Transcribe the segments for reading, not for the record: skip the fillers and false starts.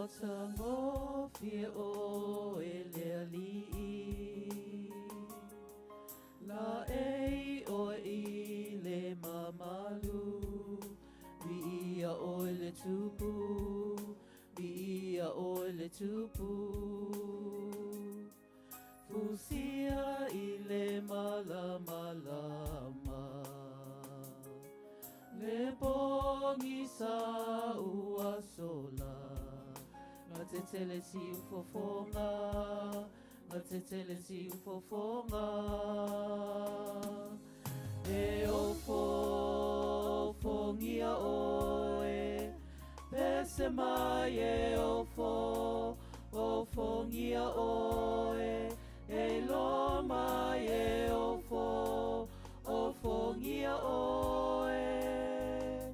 Matagofie oe le Alii, Laei oe i le mamalu, Viia oe le Tupu, Viia oe le Tupu. Fusia i le malamalama, Le pogisa ua sola, Gatetele siufofoga, Gatetele siufofoga. E ofofogia oe, Pese mai e ofofogia oe, E iloa mai e ofofogia oe,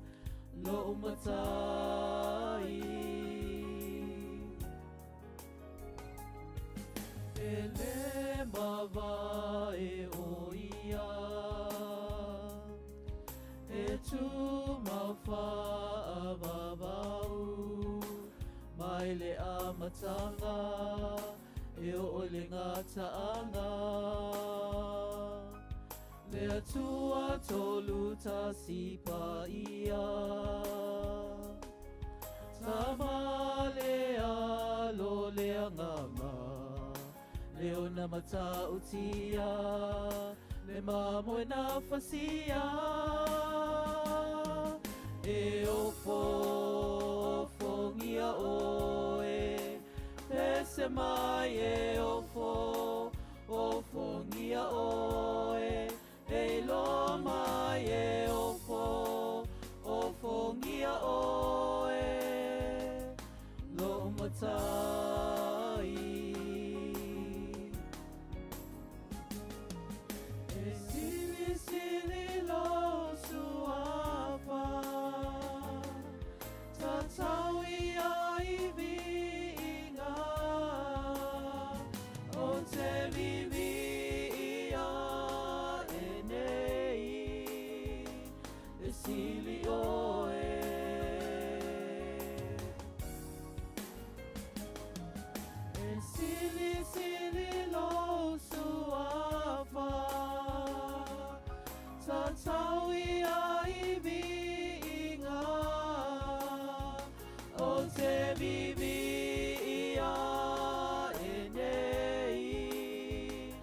Lou Matai. E le mavae o ia, E tumau faavavau, Mai le amataga e oo i le gataaga. Le Atua tolu tasi paia, Tama le Alo le Agaga, Le ona matautia, Le mamoe na fasia. E ofofogia oe, Pese mai e ofofogia oe, E iloa mai e ofofogia oe, Lou Matai. E silisili lou suafa, Tatau ia i viiga, O te viviia e nei, E sili oe. E silisili lou suafa, Tatau ia i viiga, O te viviia e nei,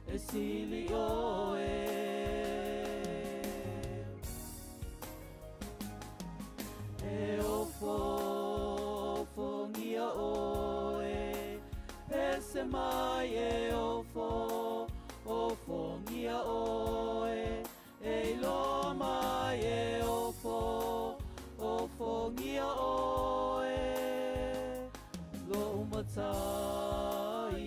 E sili oe. E ofofogia oe, Pese mai e ofofogia oe, E iloa mai e ofofogia oe, Lou Matai.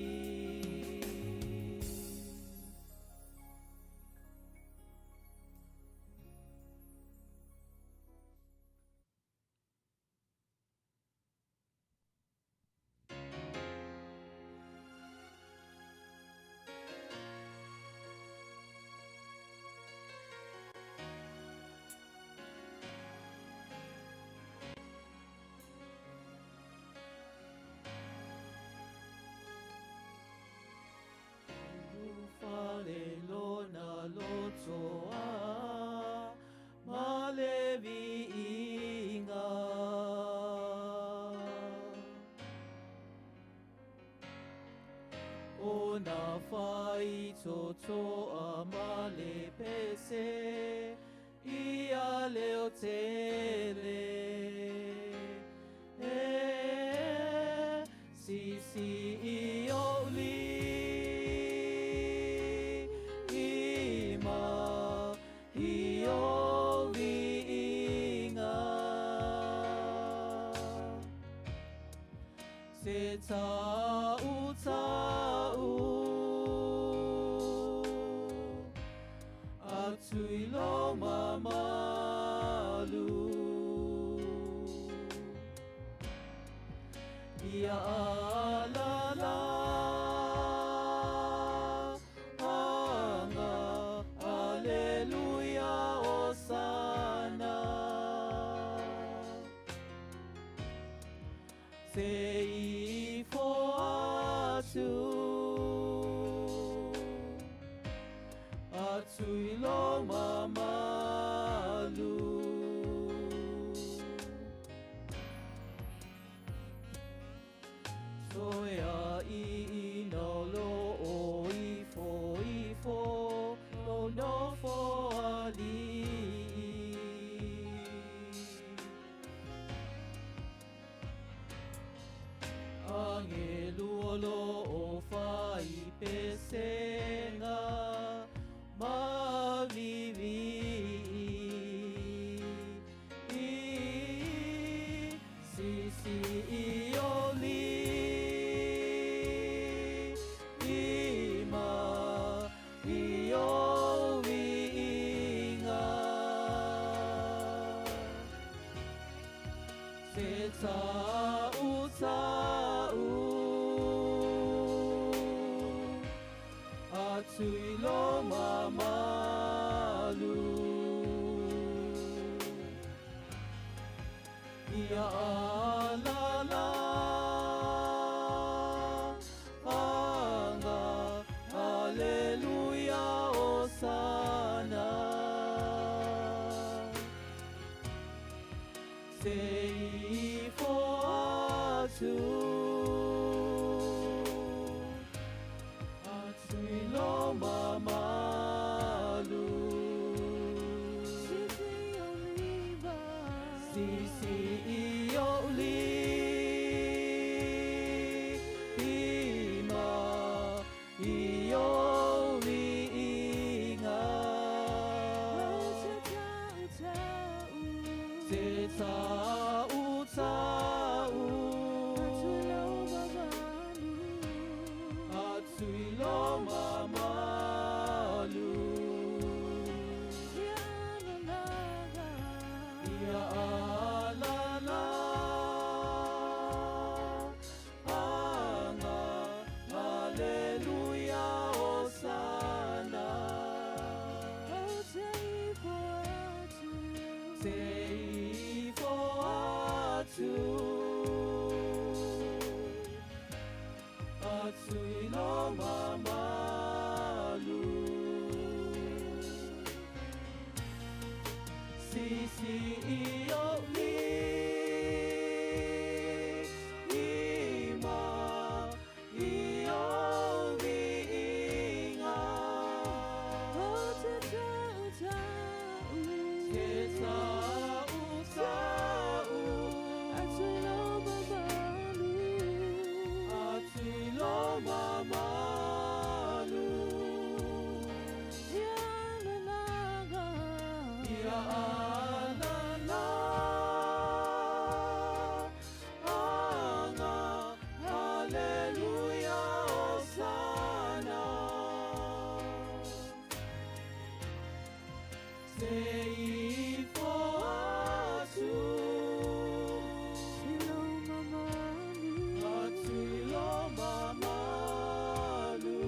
Ulufale lona lotoa ma le viiga. O na faitotoa ma le pese ia leo tele. E sisi i ou lima i ou viiga. Se tautau atu i lou mamalu. Ia alala anga, Aleluia, Osana. Se ifo atu atu i lo mamalu. Soea i ina lo o ifo ifo lo nofo ali. Angelu o lo o fai pesenga ma vivi. Si si i o li ima i o viinga. Se tau tau atu i lo mamalu. Ia alala anga Hallelujah Hosanna. Se ifo atu atu i lo mamalu. Si si i o li ima i o viinga. Se tau tau atu i lo mamalu. Ia alala anga Hallelujah Hosanna. Se ifo atu atu i lo mamalu. Si si i o li ima i o viinga. Se tau tau atu i lo mamalu. Ia alala anga Hallelujah Hosanna. Se ifo atu atu i lo mamalu.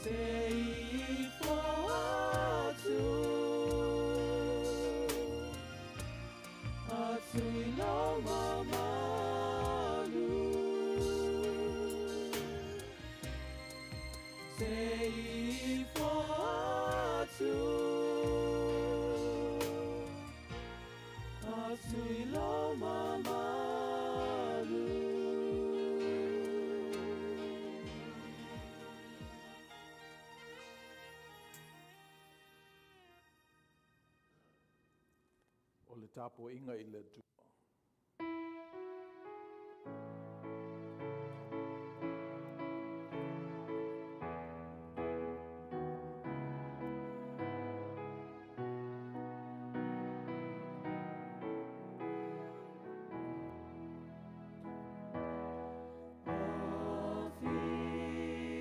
Se ifo atu atu i lo mamalu. Se ifo atu atu i lo mamalu. O le tapuaiga i le Atua.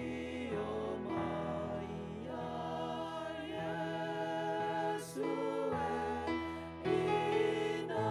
Afio mai ia Iesu e ina.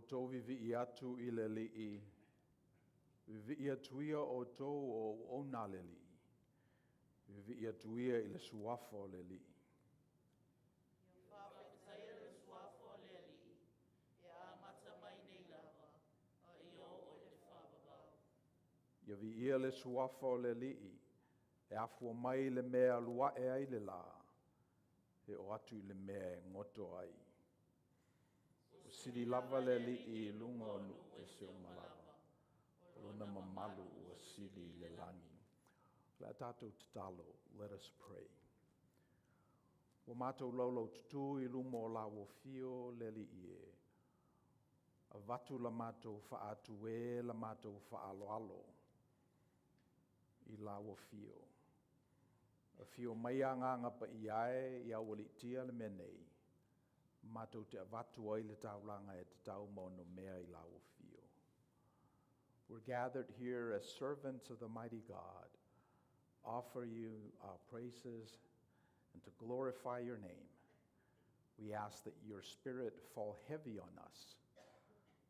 Outou viivii atu i le Alii, viivii atu ia outou o auauna a le Alii, viivii atu ia i le Suafa o le Alii. Ia faafetaia le Suafa o le Alii, e amata mai nei lava, a ia oo i le faavavau. Ia viia le Suafa o le Alii, e afua mai le mea e alu ae ai le lā, e oo atu i le mea e goto ai. Ua sili lava le Alii i luga o nuu ese uma lava, o lona mamalu ua sili i le lagi. O le a tatou tatalo, let us pray. Ua matou laulaututu i luma o lau afio le Alii e, avatu la matou faaatu e la matou faaaloalo i lau afio. Afio mai Agaga Paia e ia aualiitia le mea nei, matou te avatu ai le taulaga e tatau ma onomea i lau afio. We're gathered here as servants of the mighty God, offer you our praises and to glorify your name. We ask that your spirit fall heavy on us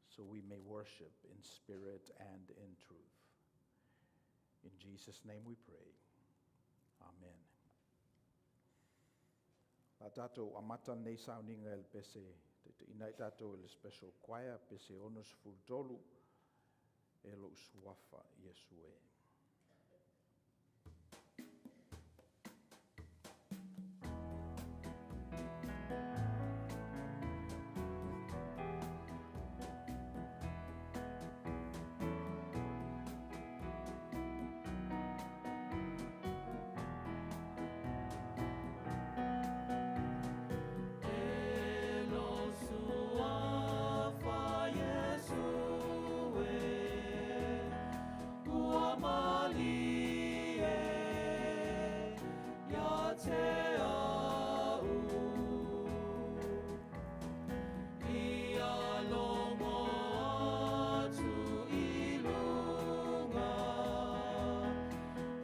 so we may worship in spirit and in truth. In Jesus' name we pray. Amen. La tatou amata lenei sauniga i le pese taitaiina ai tatou e le special choir, pese 63, e lou suafa Iesu e. E lou Suafa Iesu e, ua malie ia te au. Ia logo atu i luga,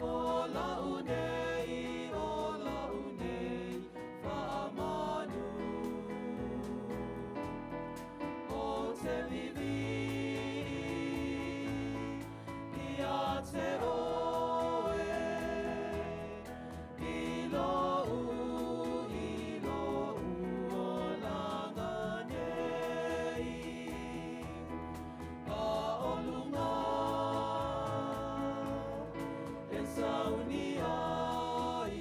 o lau nei, o lau nei faamanu. O te viivii ia te oe, i lou olaga nei. A o luga e sauni ai,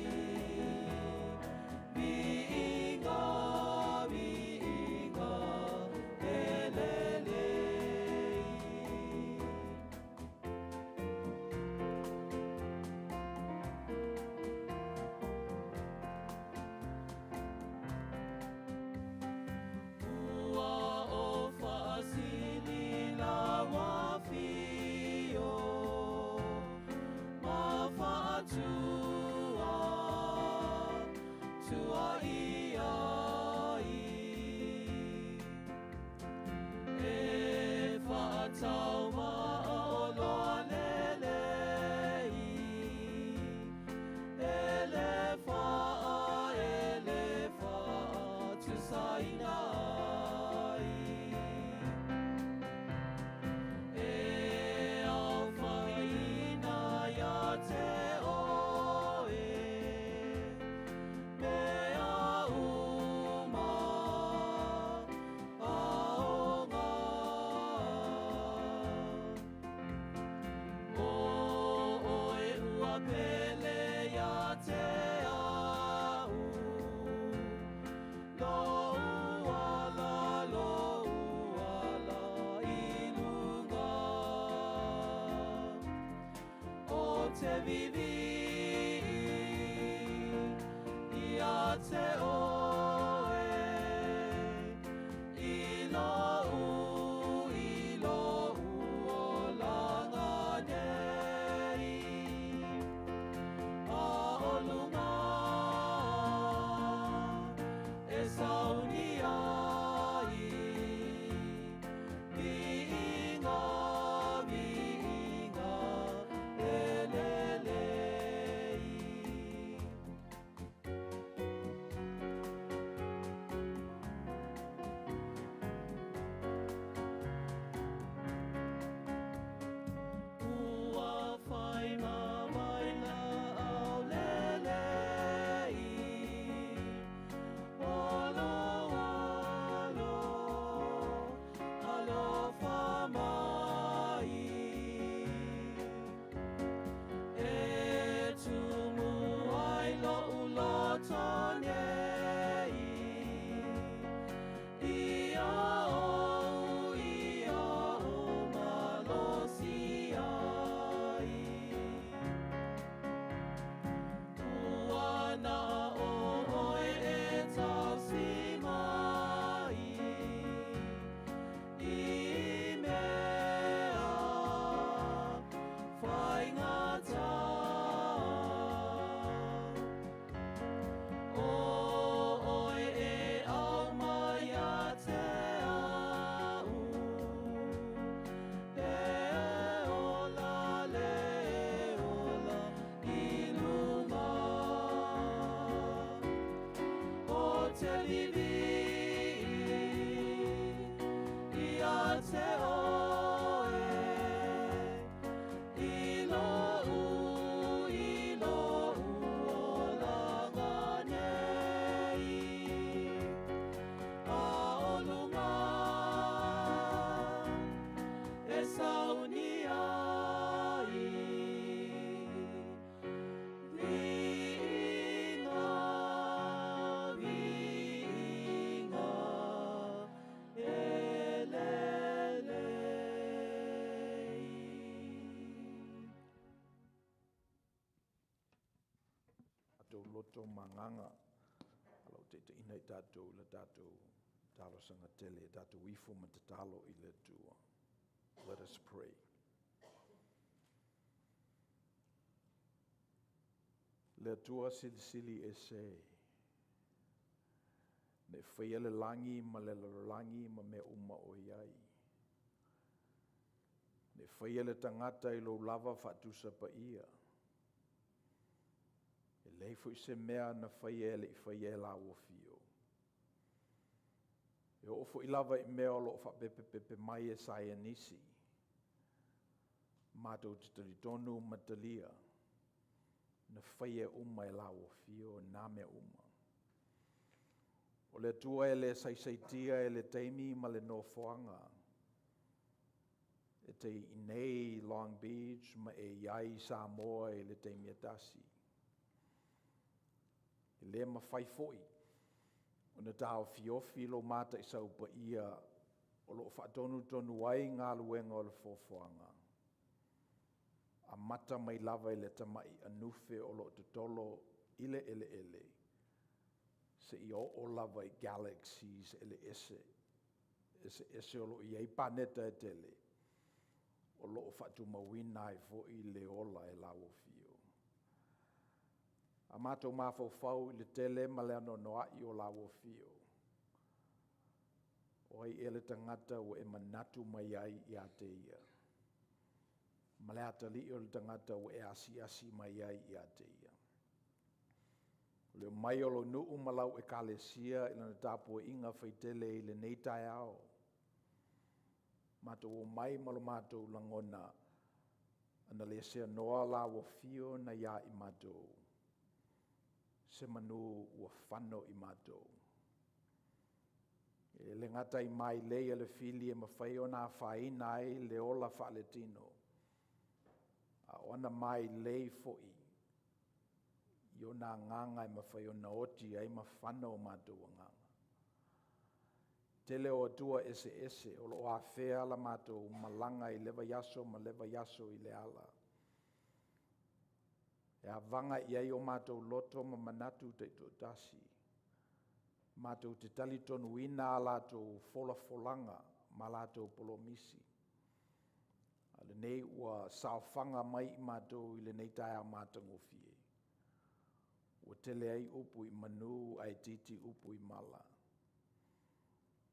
viiga, viiga e lelei. Ua o faasili lau afio, ma faatua, tua i ai. E faataumaa o loa lelei, e le faa, e le faatusaina ai. E aofaina ia te oe, mea uma aoga. O oe ua pele ia te au, lou ala, lou ala i luga. O te viivii ia te oe, i lou olaga nei. A o luga e sauni ai, viiga, viiga e lelei. te vivii ia te oe i lo'u i lo'u olaga nei a o luga e sauni ai. Viiga, viiga e lelei. Tatou loto ma agaga o lo o taitaiina i tatou i le tatou talosaga tele, tatou ifo ma tatalo i le Atua. Let us pray. Le Atua Silisili Ese, na e faia le lagi ma le lalolagi ma mea uma o i ai. Na e faia le tagata i lou lava faatusa paia. E leai foi se mea na faia e le i faia e lauofio. E oo foi lava i mea o lo o faapepepepe mai e saienisi, matou te talitonu ma talia, na faia uma e lauofio na mea uma. O le Atua e le saisaitia e le taimi ma le nofoaga, e te i inei i Long Beach ma e i ai i Samoa i le taimi e tasi. E le mafai foi ona taofiofi lou mataisau paia o lo o faatonutonu ai galuega o le foafoaga, amata mai lava i le tamai anufe o lo o totolo i le eleele, seia oo lava i galaxies eseese, eseese o lo o i ai paneta e tele, o lo o faatumauina ai foi le ola e lauofio. A matou mafaufau i le tele ma le anoanoai o lauofio, o ai ea le tagata ua e manatu mai ai ia te ia? Ma le atalii o le tagata ua e asiasi mai ai ia te ia? O le omai o lou nuu ma lau Ekalesia i lana tapuaiga faitele i lenei taeao, matou omai ma lo matou lagona, ana le seanoa lauofio na ia i matou, semanu ua fano i matou. E le gata i mailei a le fili e mafai ona afaina ai le ola faaletino, a o ana mailei foi i ona agaga e mafai ona oti ai ma fano o matou agaga. Tele o Atua eseese o lo o afea la matou malaga i lea vaiaso ma lea vaiaso i le ala, e avaga i ai o matou loto ma manatu taitoatasi, matou te talitonuina a latou folafolaga ma latou polomisi. A o lenei ua saofaga mai i matou i lenei taeao matagofie, ua tele ai upu i manu ae itiiti upu i mala.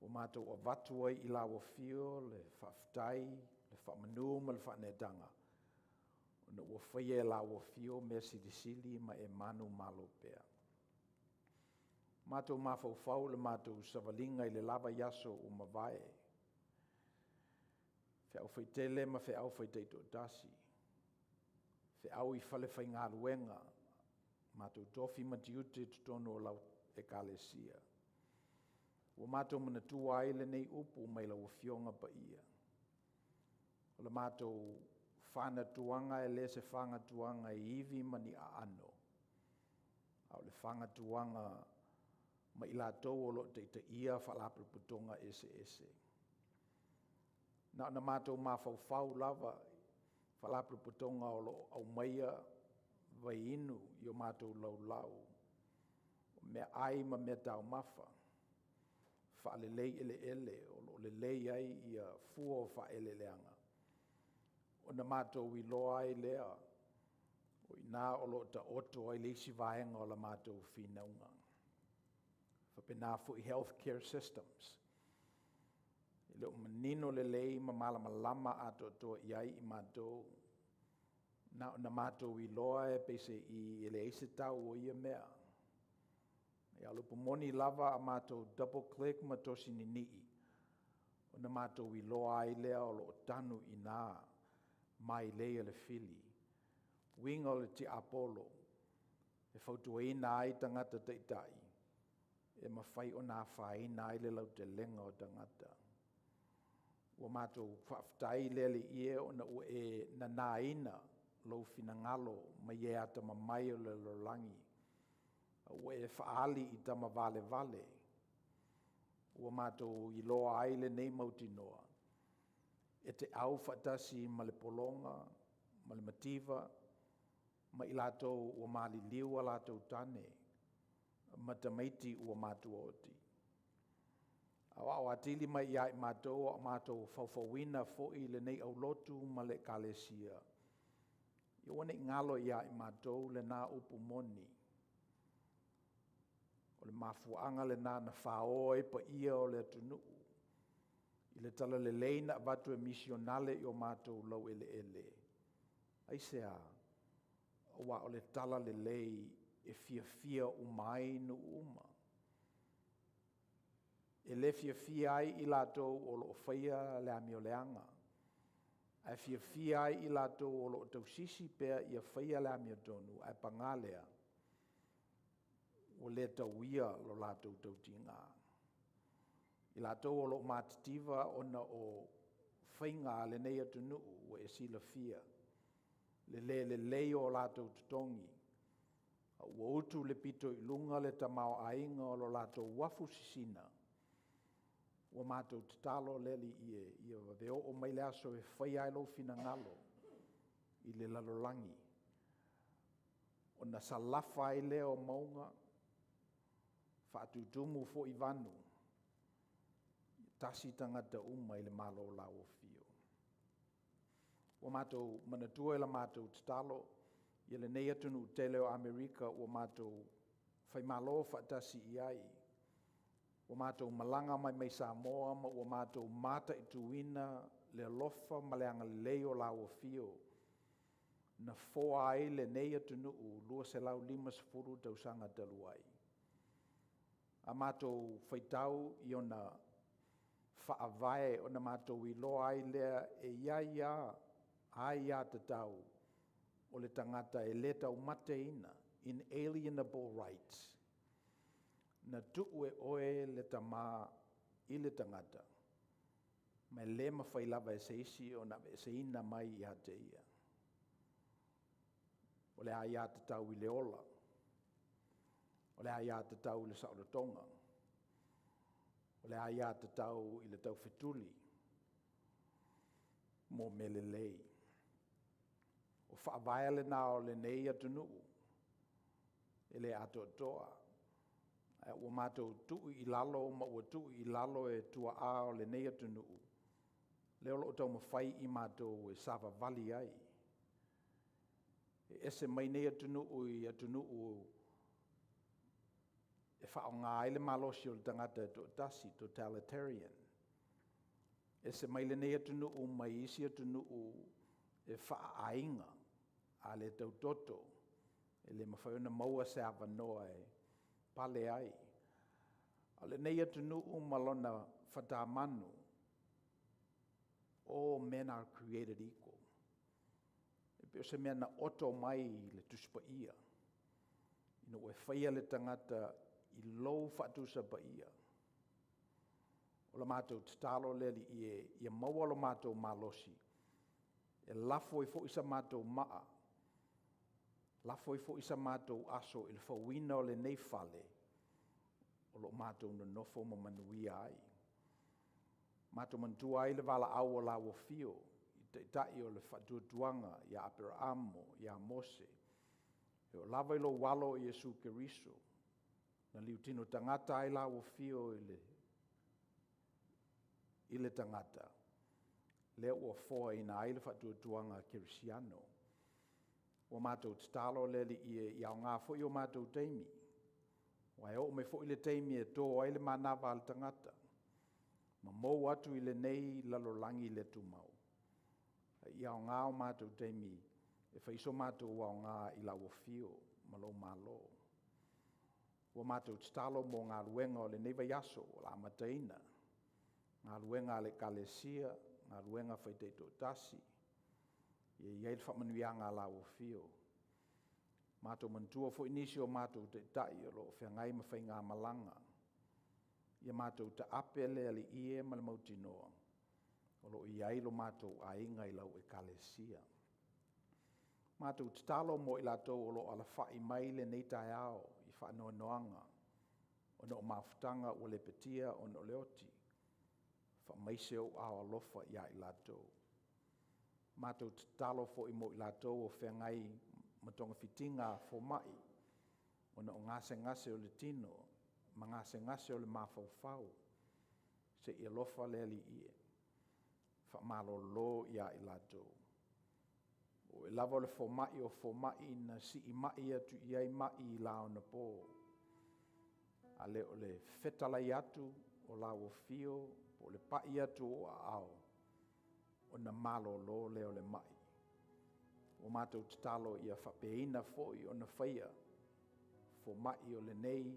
Ua matou avatu ai i lau Afio le faafetai, le faamanu ma le faaneetaga, ona ua faia e lau Afio mea silisili ma e manumalo pea. Matou mafaufau i le matou savaliga i le la vaiaso ua mavae, feau faitele ma feau faitaitoatasi, feau i falefaigaluega, matou tofi ma tiute i totonu o lau Ekalesia. Ua matou manatua ai lenei upu mai lau Afioga Paia, o le matou fagatuaga e le o se fagatuaga i ivi ma ni aano, a o le fagatuaga ma i latou o lo o taitaia faalapotopotoga eseese. Na ona matou mafaufau lava i faalapotopotoga o lo o aumaia vaiinu i o matou laulau, o meaai ma meataumafa, faalelei eleele o lo o lelei ai ia fua o faaeleeleaga, ona matou iloa ai lea o i ina o lo o taoto ai le isi vaega o la matou finauga. E faapena foi health care systems, e le o manino lelei ma malamalama atoatoa i ai i matou, na ona matou iloa peiseai e leai se tau o ia mea. Ia o le upu moni lava a matou double click ma tosi ninii, ona matou iloa ai lea o lo o tanu i ina mailei a le fili, uiga o le tiapolo e fautuaina ai tagata taitai e mafai ona afaina ai le lautelega o tagata. Ua matou faafetai le Alii e ona ua e nanaina lou finagalo mai e atamamai o le lalolagi, a ua e faaali i tama valevale ua matou iloa ai lenei mautinoa, e te aufaatasi ma le pologa ma le mativa ma i latou ua maliliu a latou tane ma tamaiti ua matuaoti. Aoao atili mai ia i matou a o matou faufauina foi lenei aulotu ma le Ekalesia, ia aua ne i galo ia i matou lena upu moni, o le mafuaaga lena na fao ai paia o le atunuu i le talalelei na avatu e misionale i o matou laueleele. Aisea? Aua o le talalelei e fiafia uma ai nuu uma. E le fiafia ai i latou o lo o faia le amio leaga, ae fiafia ai i latou o lo o tausisi pea ia faia le amiotonu, ae paga lea, ua le tauia lo latou tautiga. I latou o lo o matitiva ona o faiga a lenei atunuu ua e silafia le le lelei o latou totogi, a ua utu le pito i luga le tamaoaiga o lo latou uafu sisina, ua matou tatalo le Alii e, ia vave oo mai le aso e faia ai lou finagalo i le lalolagi, ona salafa ai lea o mauga, faatutumu foi vanu, tasi tagata uma i le Malo o lau afio. Ua matou manatua i la matou tatalo lenei atunuu tele o Amerika ua matou faimalo faatasi i ai, ua matou malaga mai mai Samoa ma ua matou mataituina le alofa ma le agalelei o lau afio na foa ai lenei atunuu 250 tausaga talu ai. A matou faitau i ona faavae ona matou iloa ai lea e i ai lava aiatatau o le tagata e le taumateina, inalienable rights, na tuu e oe le Tama i le tagata, ma e le mafai lava e se isi ona aveeseina mai ia te ia. O le aiatatau i le ola, o le aiatatau i le saolotoga, o le aiatatau i le taufetuli mo mea lelei. O faavae lena o lenei atunuu, e le atoatoa, ae ua matou tuu i lalo ma ua tuu i lalo e tuaa o lenei atunuu, lea o lo o taumafai i matou e savavali ai. E ese mai nei atunuu i atunuu e faaaoga ai le malosi o le tagata e toatasi, totalitarian. Ese mai lenei atunuu mai isi atunuu e faaaiga, a le tau toto e le mafai ona maua se avanoa e pale ai. A o lenei atunuu ma lona fatamanu, all men are created equal. E pei o se mea na oto mai i le Tusi Paia, ina ua e faia le tagata i lou faatusa paia. O le matou tatalo le Alii e, ia maua lo matou malosi e lafo ai foi sa matou maa, lafo ai foi sa matou aso i le fauina o lenei fale o lo o matou nonofo ma manuia ai. Matou manatua ai le valaau a lau afio i taitai o le faatuatuaga ia Aperaamo, ia Mose, e oo lava i lou Alo o Iesu Keriso, na liutino tagata ai lau afio i le tagata, lea ua foaina ai le faatuatuaga kerisiano. Ua matou tatalo le Alii e, ia aoga foi o matou taimi, aua e oo mai foi le taimi e to ai le manava a le tagata ma mou atu i lenei lalolagi le tumau, a ia aoga o matou taimi e fai ai so matou aoga i lau afio ma lou Malo. Ua matou tatalo mo galuega o lenei vaiaso ua le amataina, galuega a le Ekalesia, galuega faitaitoatasi, ia i ai le faamanuiaga a lau Afio. Matou manatua foi nisi o matou taitai o lo o feagai ma faigamalaga, ia matou taape le Alii e ma le mautinoa o lo o i ai lo matou aiga i lau Ekalesia. Matou tatalo mo i latou o lo o alafai mai i lenei taeao i faanoanoaga ona o mafutaga ua lepetia ona o le oti, faamaise ou aao alofa ia i latou. Matou tatalo foi mo i latou o feagai ma togafitiga a fomai ona o gasegase o le tino ma gasegase o le mafaufau, se i alofa le Alii e faamalolo ia i latou. O Oe lava o le fomai o fomai na siimai atu i ai mai i la onapo, a le o le fetalai atu o lau afio po o le pai atu o ou aao, ona malolo lea o le mai. Ua matou tatalo ia faapena foi ona faia fomai o lenei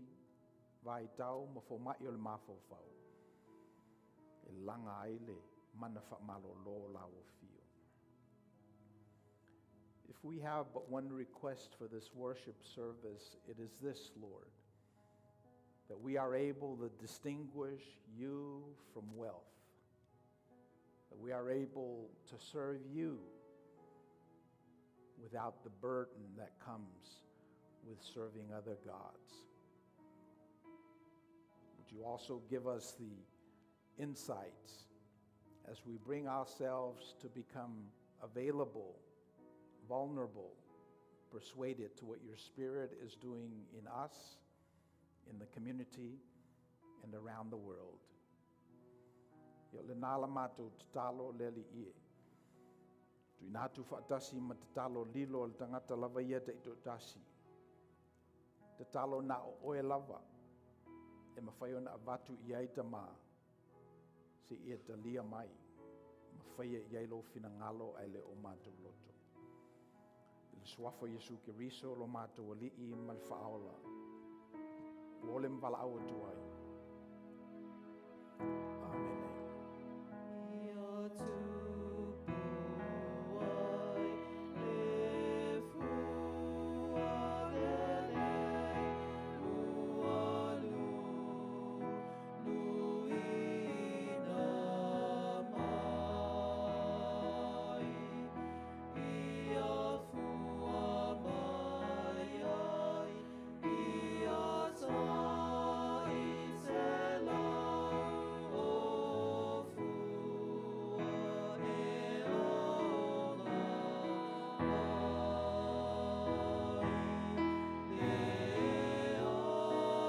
vaitau ma fomai o le mafaufau, e laga ai le mana faamalolo o lau afio. If we have but one request for this worship service, it is this, Lord, that we are able to distinguish you from wealth, that we are able to serve you without the burden that comes with serving other gods. Would you also give us the insights as we bring ourselves to become available, vulnerable, persuaded to what your Spirit is doing in us, in the community, and around the world. Ia o lena la matou tatalo le Alii e. Tuuina atu faatasi ma tatalo lilo a le tagata lava ia taitoatasi. Tatalo na o oe lava e mafai ona avatu i ai tama se i e talia mai ma faia i ai lou finagalo ae le o matou loto. I le suafa o Iesu Keriso lo matou Alii ma le Faaola, ua ole ma valaau atu ai. Amene. Ia tupu ai le fua lelei ua luluina mai. Ia fua mai ai ia 100 o fua e ola ai. Le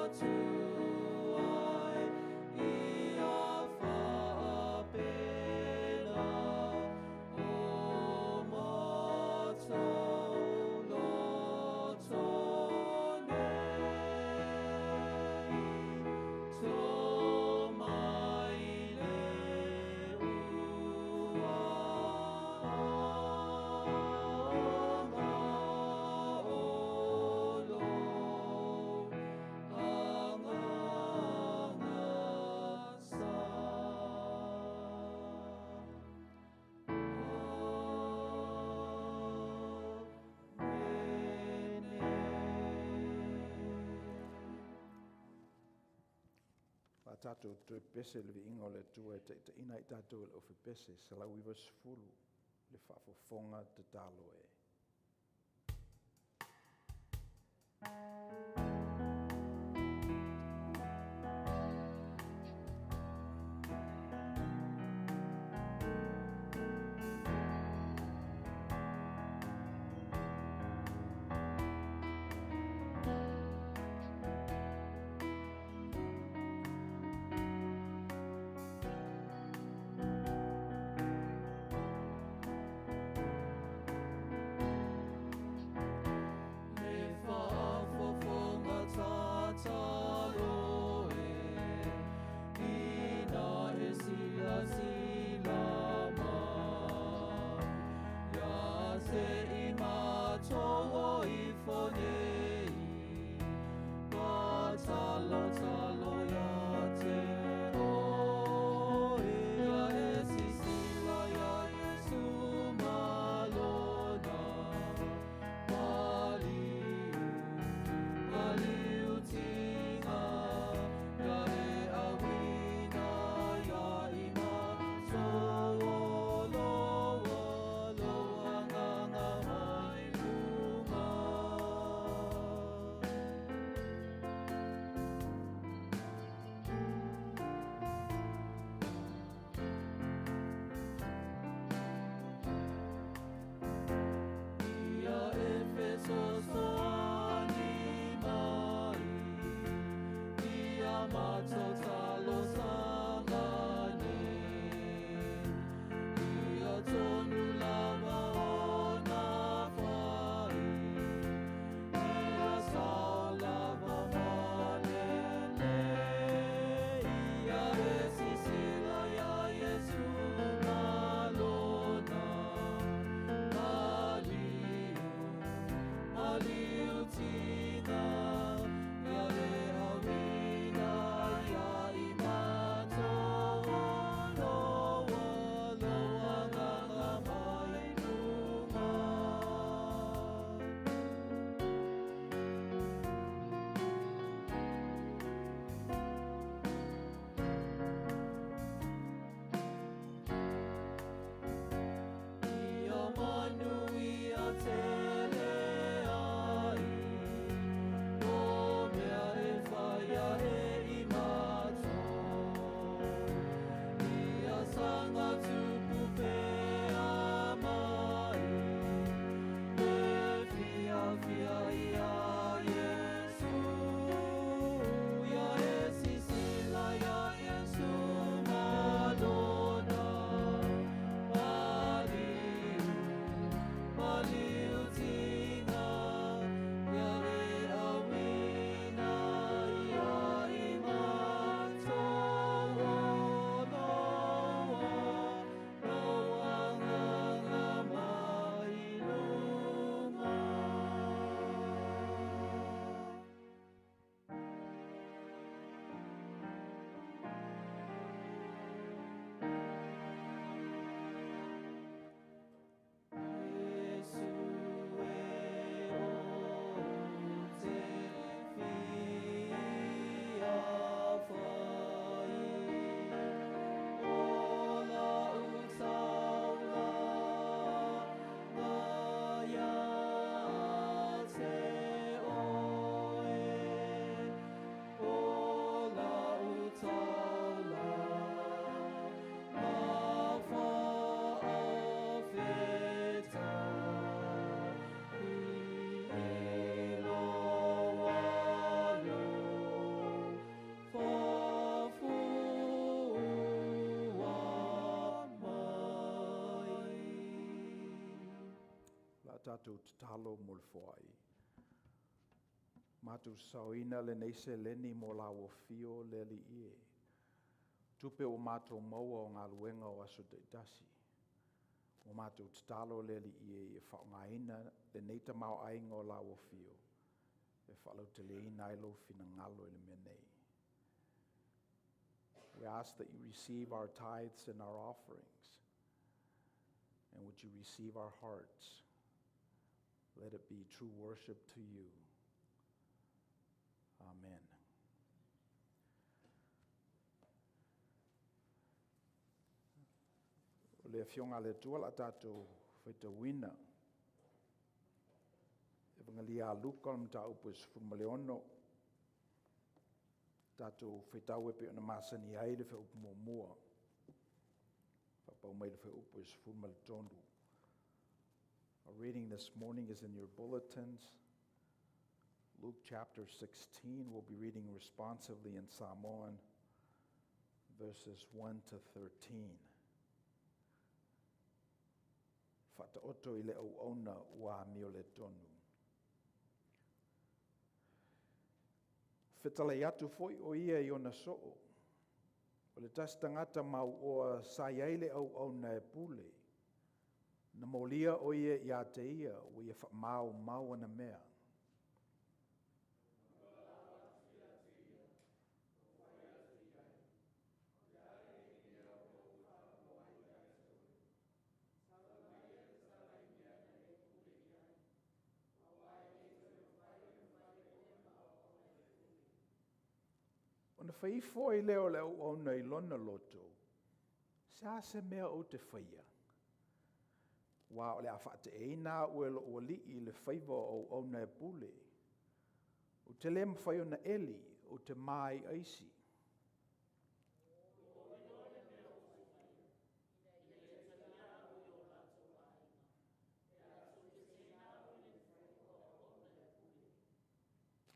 Atua e ia faapena o matou loto nei. Tō mai le ua ama o lou Agaga sa. Amene. O le a tatou toe pese i le viiga o le Atua e taitaiina ai tatou e le Ofepese 190, le faafofoga tatalo e. Le a tatou tatalo mo le foai. Matou saoina lenei seleni mo lau afio le Alii e. Tupe ua matou maua o galuega o aso taitasi. Ua matou tatalo le Alii e ia faaaogaina lenei tamaoaiga o lau afio e faalauteleina ai lou finagalo i le mea nei. We ask that you receive our tithes and our offerings. And would you receive our hearts? Let it be true worship to you. Amen. O le afioga a le Atua o le a tatou faitauina. Evagelia a Luka o le mataupu e 16. Tatou faitau e pei ona masani ai le fuaiupu muamua. Faapau mai le fuaiupu e 13. Our reading this morning is in your bulletins. Luke chapter 16, we'll be reading responsively in Samoan, verses 1 to 13. Faataoto i le auauna ua amioletonu. Fetalai atu foi o ia i ona soo. O le tasi tagata mauoa sa i ai le auauna e pule. Na molia o ia ia te ia, ua ia faamaumau ana mea. Ona fai ifo ai lea o le auauna i lona loto, se a se mea ou te faia? Aua o le a faateaina au e lou alii i le faiva o auauna e pule. Ou te le mafai ona eli, ou te ma ai i aisi.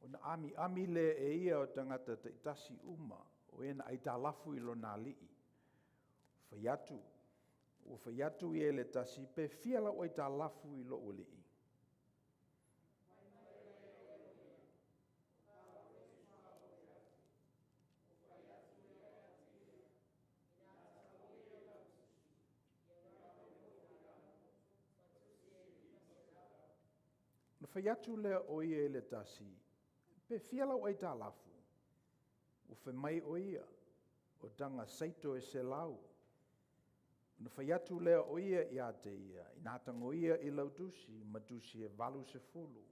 Ona amiami lea e ia o tagata taitasi uma o e na aitalafu i lona alii. Fai atu, ua fai atu ia i le tasi, ‘Pe fia lau aitalafu i lou alii?’ Ona fai atu lea o ia i le tasi, ‘Pe fia lau aitalafu?’ Ua fai mai ʻo ia, ‘O taga seito e 100.’ Ona fai atu lea o ia ia te ia, ‘Ina tago ia i lau tusi ma tusi e 80.’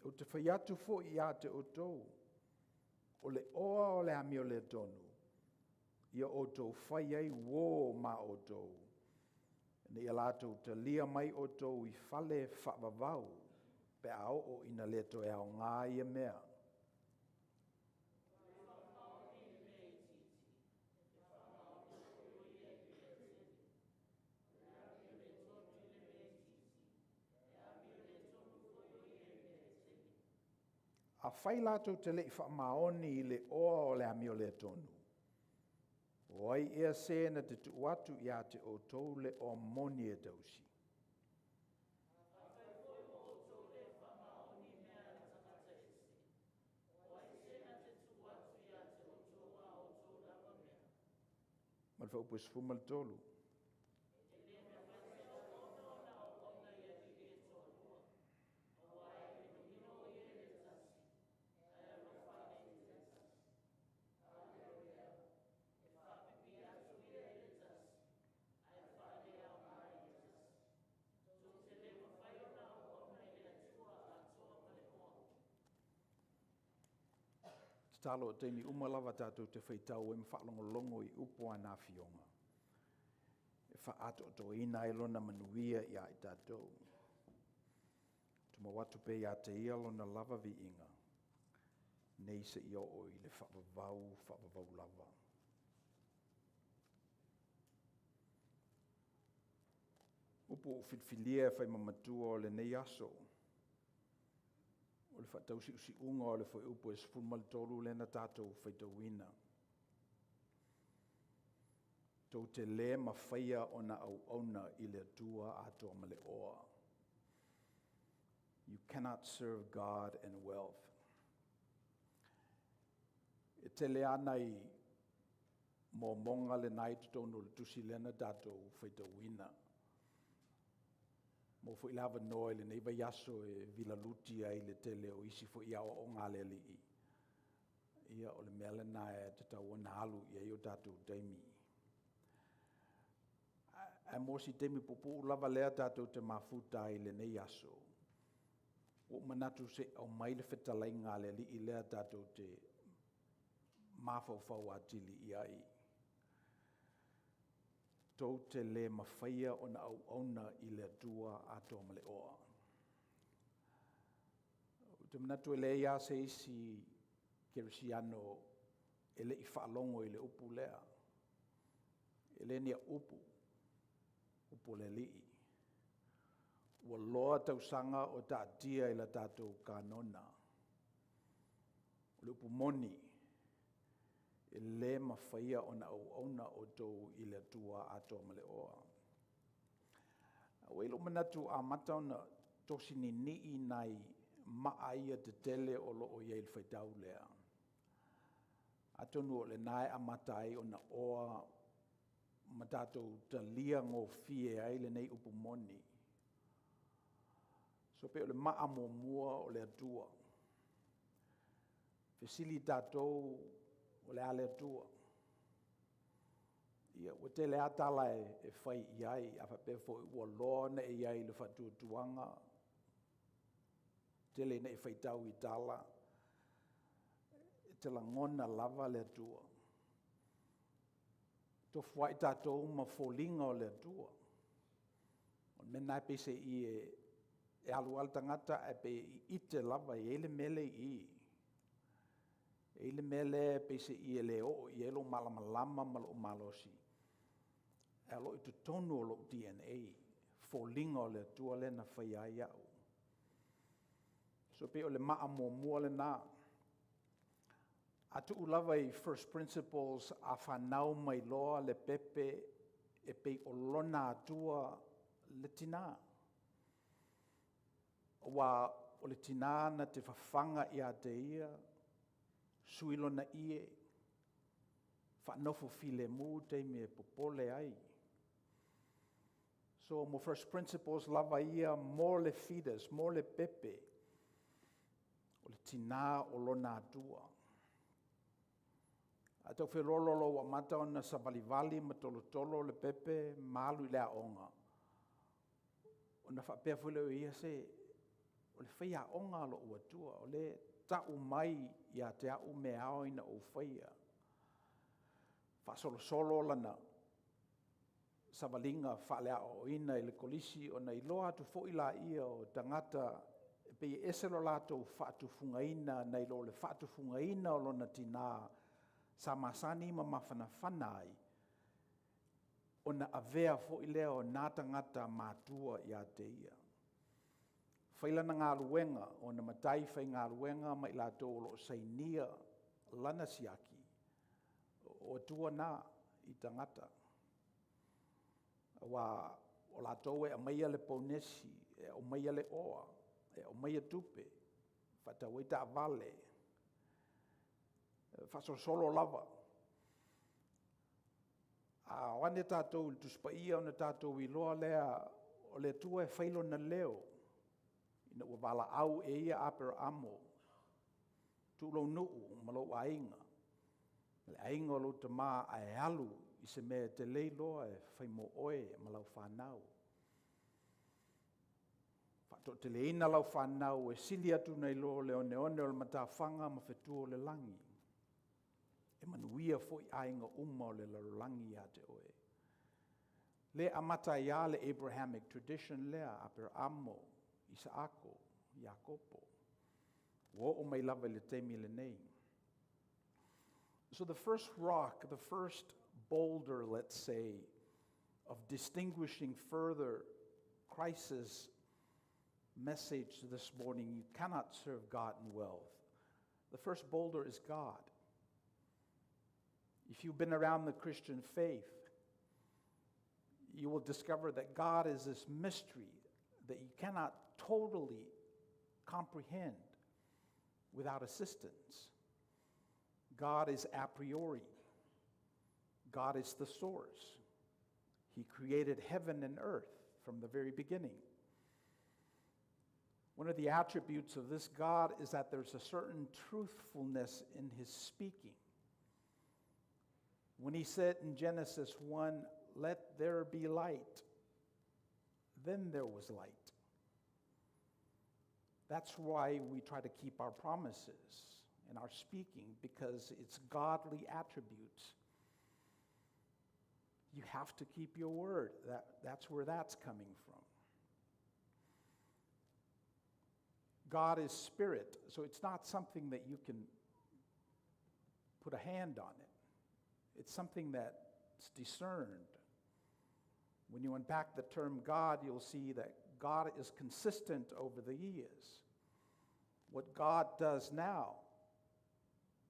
Ou te fai atu foi ia te outou, o le oa o le amioletonu, ia outou fai ai uō ma outou, ina ia latou talia mai outou i fale faavavau pe a oo ina le toe aoga ia mea. Afai latou te le i faamaoni i le oa o le amioletonu, o ai ea se na te tuu atu ia te outou le oa moni e tausi? Ma le fuaiupu e 13. Tatalo o taimi uma lava tatou te faitau ai ma faalogologo i upu a na Afioga, e faaatoatoaina ai lona manuia ia i tatou. Tumau atu pea ia te Ia lona lava viiga, nei seia oo i le faavavau faavavau lava. Upu ua ou filifilia e fai ma matua o lenei aso, o le faatausiusiuga o le fuaiupu e 13 lea na tatou faitauina. Tou te le mafaia ona auauna i le Atua atoa ma le oa. You cannot serve God and wealth. E tele lava nai momoga lena e i totonu o le tusi lea na tatou faitauina. Maua foi le avanoa i lenei vaiaso e vilaluti ai i le tele o isi foi aoaoga a le Alii, ia o le mea lena e tatau ona alu i ai o tatou taimi. Ae mo si taimi puupuu lava lea tatou te mafuta ai i lenei aso, ua ou manatu se i aumai le fetalaiga a le Alii lea tatou te mafaufau atili i ai. Tou te le mafaia ona auauna i le Atua atoa ma le oa. Ou te manatu e leai lava se isi kerisiano e le i faalogo i le upu lea. E le o ni au upu, o upu a le Alii. Ua loa tausaga o taatia i le tatou kanona. O le upu moni, e le mafaia ona auauna outou i le Atua atoa ma le oa. Ae ua i ai lou manatu ua amata ona tosi ninii nai maa ia tetele o lo o i ai i le faitau lea. Atonu o lena e amata ai ona oa ma tatou talia gofie ai lenei upu moni. So pei o le maa muamua o le Atua. Fesili tatou, o le a le Atua? Ia, ua tele lava tala e fai i ai, a faapea foi ua loa ona e i ai i le faatuatuaga, tele ina e faitau i tala, e te lagona lava le Atua. E tofuai tatou ma foliga o le Atua. O le mea lena peiseai e alu lava le tagata ae pei e ite lava e i ai le mea lea e i i. E i ai le mea lea peiseai e le oo i ai lou malamalama ma lou malosi, ae o lo o i totonu o lou DNA foliga o le Atua lea na faia ai au. So pei o le maa muamua lena. A tuu lava i first principles, a fanau mai loa le pepe, e pei o lona atua le tina. Aua o le tina na te fafaga ia te ia, sui lona ie, faanofo filemu i taimi e popole ai. So mo first principles lava ia mo le fetus, mo le pepe, o le tina o lona atua. A tau feoloolo loa ua amata ona savalivali ma tolotolo le pepe ma alu i le aoga, ona faapea foi lea o ia, se o le faiaoga a lou atua, o lea e tau mai ia te au mea e ao ona ou faia. Faasolosolo lana savaliga faale-aoaoina i le kolisi ona iloa atu foi lea o tagata e pei e ese lo latou faatufugaina nai lo le faatufugaina o lona tina sa masani ma mafanafana ai, ona avea foi lea o na tagata matua ia te ia. Fai lana galuega, ona matai faigaluega ma i latou o lo o sainia lana siaki, o atua na i tagata. Aua o latou e aumaia le ponesi, e aumaia le oa, e aumaia tupe e faatau ai taavale, e faasolosolo lava. A o ane tatou i le Tusi Paia ona tatou iloa lea o le Atua e fai lona leo ina ua valaau e ia Aperamo, tuu lou nuu ma lou aiga ma le aiga o lou tama ae alu i se mea e te le iloa e fai mo oe ma lau fanau. Faatoateleina lau fanau e sili atu nai lo le oneone o le matafaga ma fetu o le lagi. E manuia foi aiga uma o le lalolagi ia te oe. O lea e amata ai lava le Abrahamic tradition lea, Aperamo, Isaako, Iakopo, ua oo mai lava i le taimi lenei. So the first rock, the first boulder, let's say, of distinguishing further Christ's message this morning, you cannot serve God and wealth. The first boulder is God. If you've been around the Christian faith, you will discover that God is this mystery that you cannot totally comprehend without assistance. God is a priori. God is the source. He created heaven and earth from the very beginning. One of the attributes of this God is that there's a certain truthfulness in his speaking. When he said in Genesis 1, "Let there be light," then there was light. That's why we try to keep our promises in our speaking, because it's godly attributes. You have to keep your word. That's where that's coming from. God is spirit, so it's not something that you can put a hand on it. It's something that's discerned. When you unpack the term God, you'll see that God is consistent over the years. What God does now,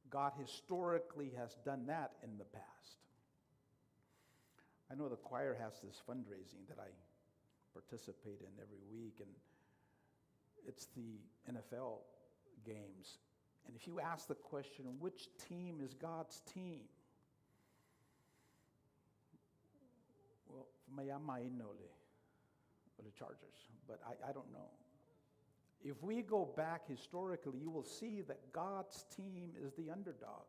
God historically has done that in the past. I know the choir has this fundraising that I participate in every week, and it's the NFL games. And if you ask the question, which team is God's team? Well, for me, I know the Chargers, but I don't know. If we go back historically, you will see that God's team is the underdog.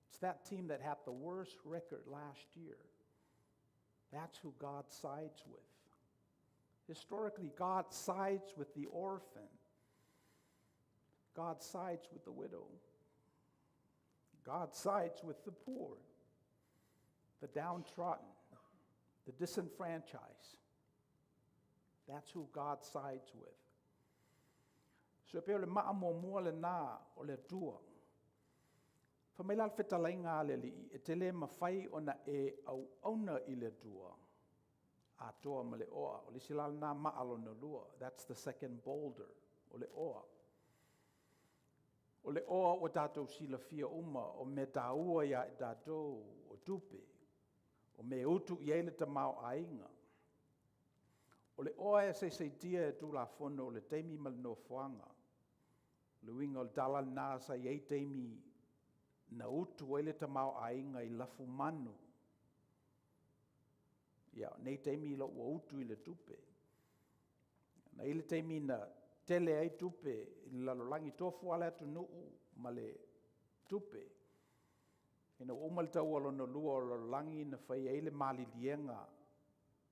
It's that team that had the worst record last year. That's who God sides with. Historically, God sides with the orphan. God sides with the widow. God sides with the poor, the downtrodden, the disenfranchised. That's who God sides with. So e pei o le maa muamua lena o le Atua. Fai mai la le fetalaiga a le Alii, e te le mafai ona e auauna i le Atua atoa ma le oa. O le isi la lena maa lona lua. That's the second boulder, o le oa. O le oa ua tatou silafia uma, o mea taua ia i tatou, o tupe, o mea e utu i ai le tamaoaiga. O le oa e saisaitia e Tulafono o le taimi ma le nofoaga. O le uiga o le tala lena sa i ai taimi na utu ai le tamaoaiga i lafumanu. Ia, o nei taimi ua utu i le tupe. Na i ai le taimi na tele ai tupe i le lalolagi, tofu lava le atunuu ma le tupe. Ina ua uma le taua lona lua o le lalolagi na fai ai le maliliega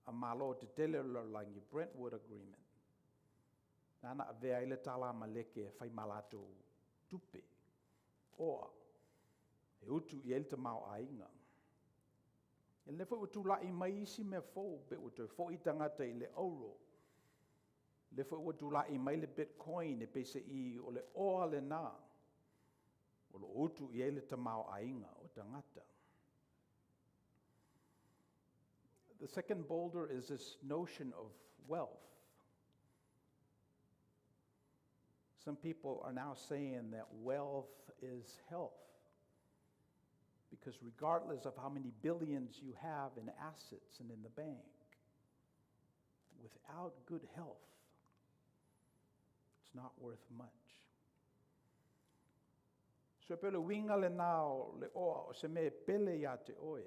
a Malo tetele o le lalolagi, Brentwood Agreement, lena na avea ai le tala Maleke e fai ma latou tupe, oa, e utu i ai le tamaoaiga. O lea foi ua tulai mai isi mea fou, pei ua toe foi tagata i le auro, o lea foi ua tulai mai le bitcoin, e peiseai o le oa lena o lo o utu i ai le tamaoaiga o tagata. The second boulder is this notion of wealth. Some people are now saying that wealth is health, because regardless of how many billions you have in assets and in the bank, without good health, it's not worth much. So e pei o le uiga lena o le oa, o se mea e pele ia te oe.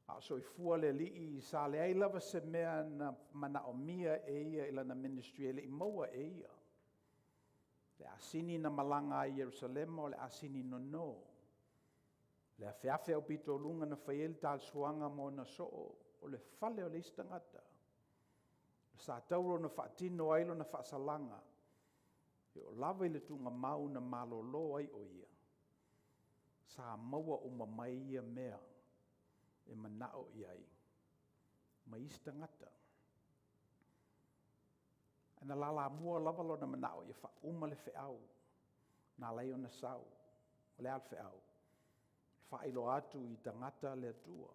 A o soifua le Alii, sa leai lava se mea na manaomia e ia i lana ministry e le i maua e ia. Le asini na malaga ai i Ierusalema o le asini nono. Le afeafe aupito na fai ai le talisuaga ma ona soo, o le fale o le isi tagata. Sa tauro na faatino ai lona faasalaga, e oo lava i le tuugamau na malolo ai o ia, sa maua uma mai ia mea e manao i ai ma isi tagata. Ae na lalamua lava lona manao ia faauma le feau na ala ai ona sau. O le a le feau? Faailoa atu i tagata le Atua.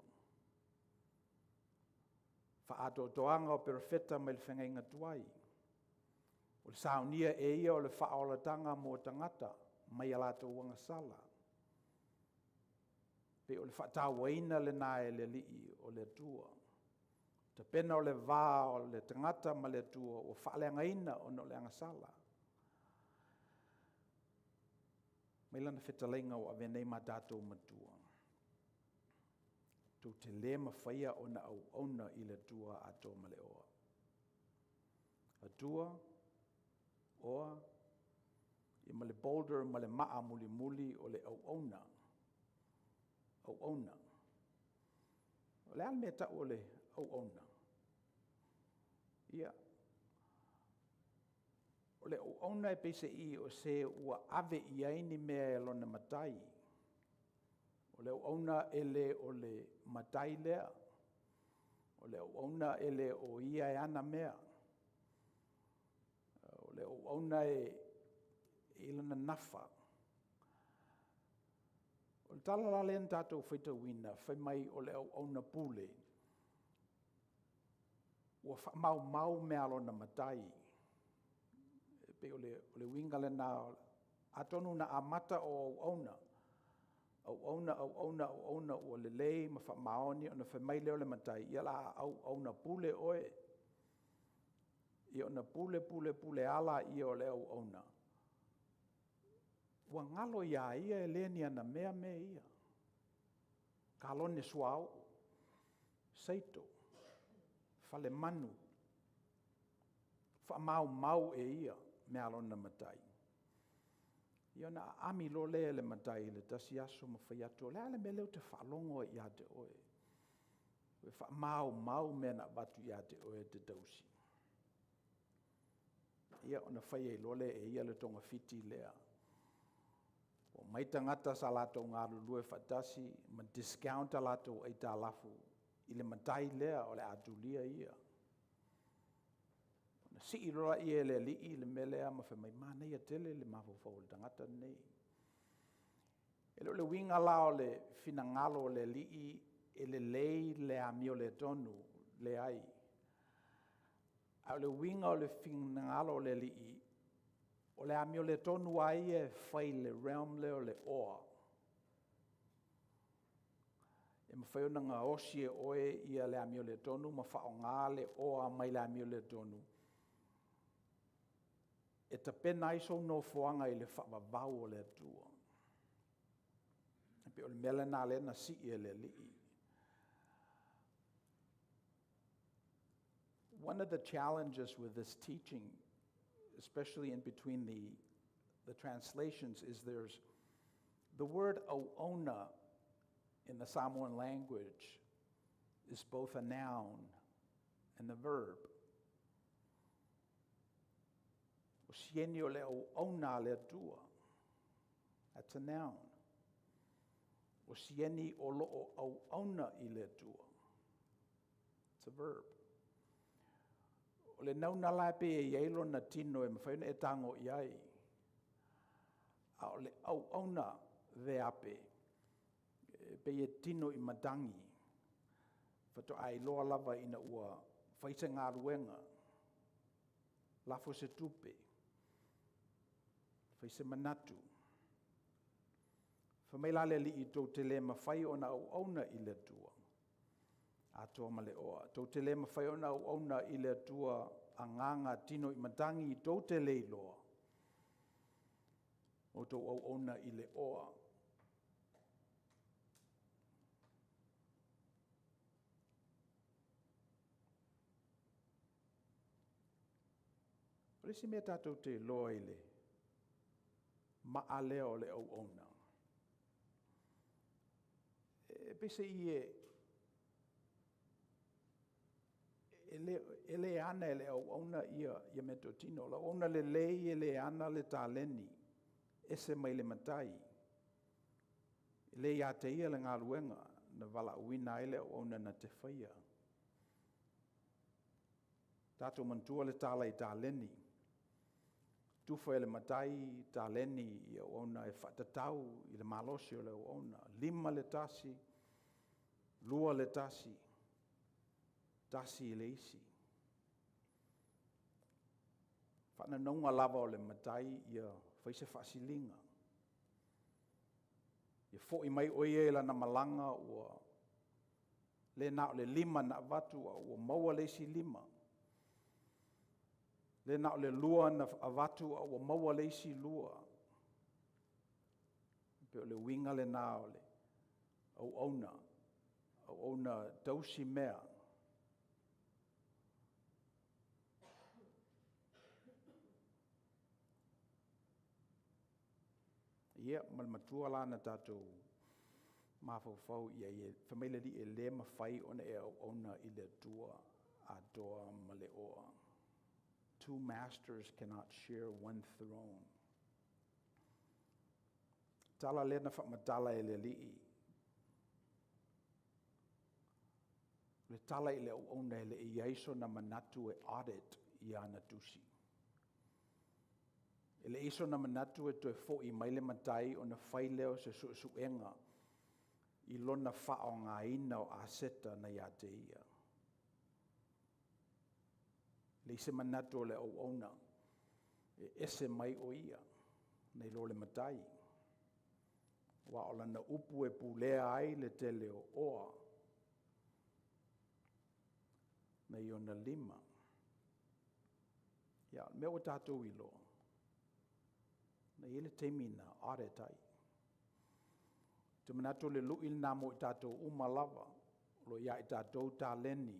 Faaatoatoaga o perofeta mai le feagaiga tuai. O le saunia e ia o le faaolataga mo tagata mai a latou agasala. Pei o le faatauaina lena e le Alii o le Atua. Tapena o le va o le tagata ma le Atua ua faaleagaina ona o le agasala. Mai lana fetalaiga ua avea nei ma tatou matua. Tou te le mafaia ona auauna i le Atua atoa ma le oa. Atua, oa, ia ma le boulder ma le maa mulimuli o le auauna. Auauna. O le a le mea e tau o le auauna? Ia, o le auauna e peiseai o se ua ave i ai ni mea e lona matai. O le auauna e le o le matai lea. O le auauna e le o ia e ana mea. O le auauna e i lona nafa. O le tala la lea na tatou faitauina, fai mai o le auauna pule, ua faamaumau mea a lona matai. E pei o le uiga lena, atonu na amata o auauna, auauna, auauna, auauna ua lelei ma faamaoni, ona fai mai lea o le matai, ia o le a auauna pule oe. Ia ona pule pule pule lava lea o le auauna, ua galo ia ia e le ni ana mea mea ia. Kalone suauu, seito, falemanu, Faamaumau e ia mea a lona matai. Ia ona aami loa lea e le matai i le tasi aso ma fai atu, o le a le mea lea ou te faalogo ai ia te oe, ua e faamaumau mea na avatu ia te oe e te tausi? Ia ona fai ai loa lea e ia le togafiti lea. Omai tagata sa latou galulue faatasi ma discount a latou aitalafu i le matai lea o le a tulia ia. Ona sii loa lea e le alii le mea lea ma fai mai, manaia tele le mafaufau o le tagata lenei. E le o le uiga la o le finagalo o le Alii e lelei le amioletonu, leai. A o le uiga o le finagalo o le Alii, o le amioletonu lava ia e fai i le realm lea o le oa, e mafai ona gaosi e oe ia le amioletonu ma faaaoga le oa mai le amioletonu e tapena ai sou nofoaga i le faavavau o le Atua. E pei o le mea lena o lea na sii e le Alii. One of the challenges with this teaching, especially in between the translations, is there's the word auauna in the Samoan language is both a noun and a verb. O sieni o le auauna a le Atua. That's a noun. O sieni o lo o auauna i le Atua. It's a verb. O le nauna la e pei e i ai lona tino e mafai ona e tago i ai, a o le auauna veape, e pei e tino i matagi, faatoa iloa lava ina ua fai se galuega, lafo se tupe, fai se manatu. Fai mai la le Alii, tou te le mafai ona auauna i le Atua atoa ma le oa. Tou te le mafai ona auauna i le Atua agaga tino i matagi, tou te le iloa, outou auauna i le oa. O le isi mea tatou te iloa i le maa lea o le auauna, e peiseai e le ana e le auauna ia meatotino. O le auauna lelei e le ana le taleni, ese mai le matai. E le ia te ia le galuega na valaauina ai le auauna na te faia. Tatou manatua le tala i taleni, tufa e le matai taleni i auauna e faatatau i le malosi o le auauna, 5 le tasi, 2 le tasi, 1 le isi. O le faanaunauga lava o le matai ia fai se faasiliga, ia foi mai o ia i lana malaga ua le na o le 5 na avatu a ua maua le isi 5. E le na o le 2 na avatu a ua maua le isi 2. E pei o le uiga lena o le auauna, auauna tausi mea. Ia, ma le matua la na tatou mafaufau i ai, fai mai le Alii, e le mafai ona e auauna i le Atua atoa ma le oa. Two masters cannot share one throne. Tala lea na faamatala e le Alii, le tala i le auauna e le i i ai sona manatu e audit i ana tusi. E leai sona manatu e toe foi mai le matai ona fai lea o se suesuega i lona faaaogaina o aseta na ia te ia. E leai se manatu o le auauna e ese mai o ia nai lo le matai, aua o lana upu e pulea ai le tele o oa nai ona lima. Ia, o le mea ua tatou iloa, na i ai le taimi na audit ai. Ou te manatu o le lui lena mo i tatou uma lava, o lo o ia i tatou taleni,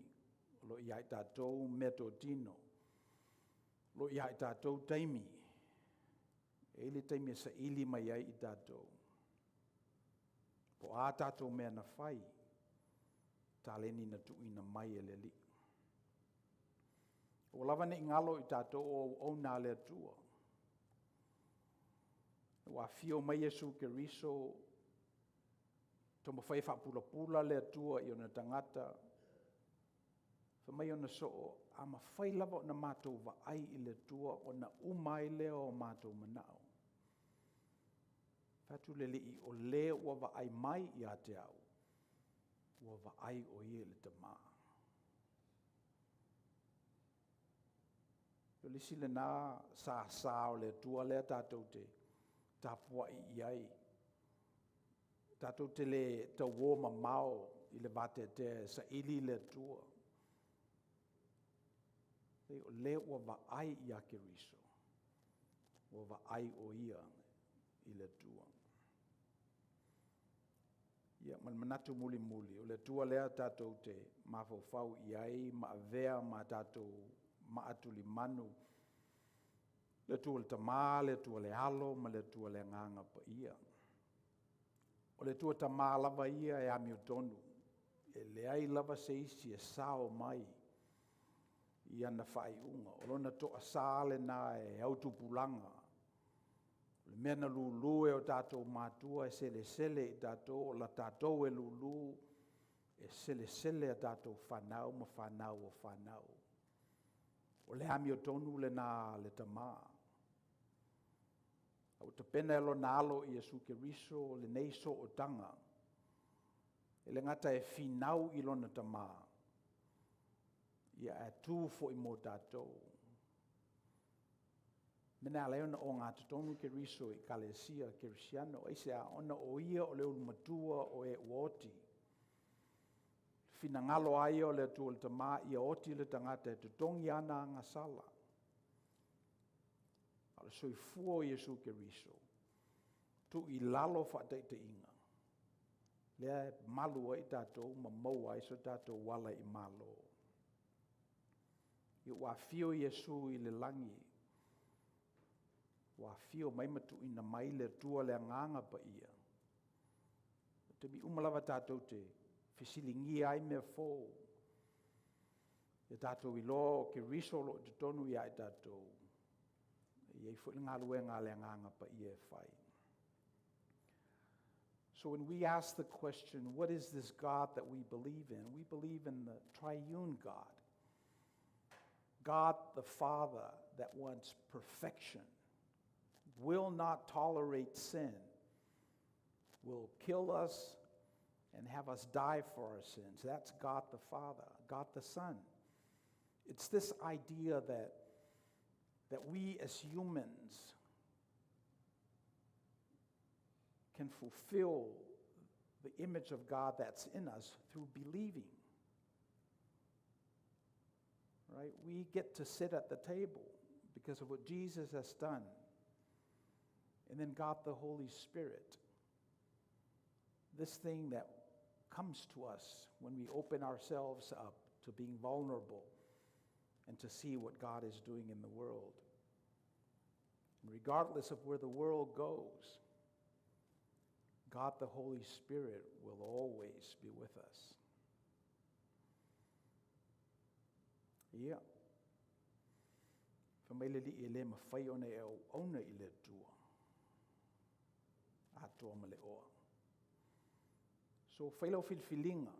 o lo o ia i tatou meatotino. Lo ia i tatou taimi, e i ai le taimi e saili mai ai i tatou. Po o a tatou mea na fai, taleni na tuuina mai e le Alii. Aua lava ne i galo i tatou o auauna a le Atua. Ua afio mai Iesu Keriso, taumafai e faapulapula le Atua i ona tagata, fai mai ona soo, a mafai lava ona matou vaai i le Atua ona uma ai lea o matou manao. Fai atu le Alii, o le ua vaai mai ia te au, ua vaai o ia i le Tama. O le isi lena sasa o le Atua lea tatou te tapuai i ai, tatou te le tauo mamao i le vateatea e saili le Atua. O lea ua vaai ia Keriso, ua vaai o ia i le Atua. Ia ma le manatu mulimuli, o le Atua lea tatou te mafaufau i ai ma avea ma tatou maa tulimanu, le Atua le Tama, le Atua le Alo ma le Atua le Agaga Paia. O le Atua Tama lava ia e amiotonu, e leai lava se isi e sao mai i ana faaiuga. O lona toasa lena e autupulaga. O le mea na lulu e o tatou matua e selesele i tatou, o tatou e lulu e selesele a tatou fanau ma fanau a fanau. O le amiotonu lena a le Tama. A ua tapena e lona Alo o Iesu Keriso lenei sootaga, e le gata e finau i lona Tama, ae tu foi mo tatou. O le mea lena e ala ai ona ogatotonu Keriso i ekalesia kerisiano. Aisea? Ona o Ia o le ulumatua o e ua oti. O le finagalo lava ia o le Atua le Tama ia oti le tagata e totogi ana agasala. A o le soifua o Iesu Keriso, tuu i lalo faataitaiga, lea e malu ai tatou ma maua ai so tatou ala i malo. Ua afio Iesu i le lagi, ua afio mai ma tuuina mai le Atua le Agaga Paia, i taimi uma lava tatou te fesiligia ai mea fou, ia tatou iloa o Keriso o lo o i totonu ia i tatou, e i ai foi le galuega a le Agaga Paia e fai. So when we ask the question, what is this God that we believe in? We believe in the triune God. God the Father that wants perfection, will not tolerate sin, will kill us and have us die for our sins. That's God the Father, God the Son. It's this idea that we as humans can fulfill the image of God that's in us through believing. Right? We get to sit at the table because of what Jesus has done. And then God the Holy Spirit, this thing that comes to us when we open ourselves up to being vulnerable and to see what God is doing in the world. And regardless of where the world goes, God the Holy Spirit will always be with us. Ia. Fai mai le Alii e le mafai ona e auauna i le Atua atoa ma le oa. So fai lau filifiliga,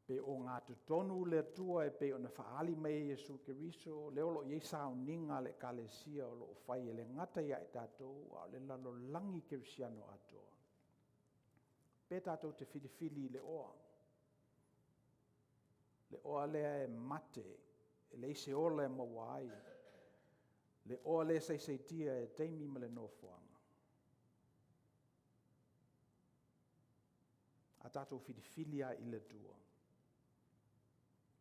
pe ogatotonu le Atua e pei ona faaali mai e Iesu Keriso, lea o lo o i ai sauniga a le Ekalesia o lo o fai e le gata ia i tatou, a o le lalolagi kerisiano atoa. Pe tatou te filifili i le oa. Le oa lea e mate, e leai se ola e maua ai. Le oa lea e saisaitia e taimi ma le nofoaga. A tatou filifili lava i le Atua,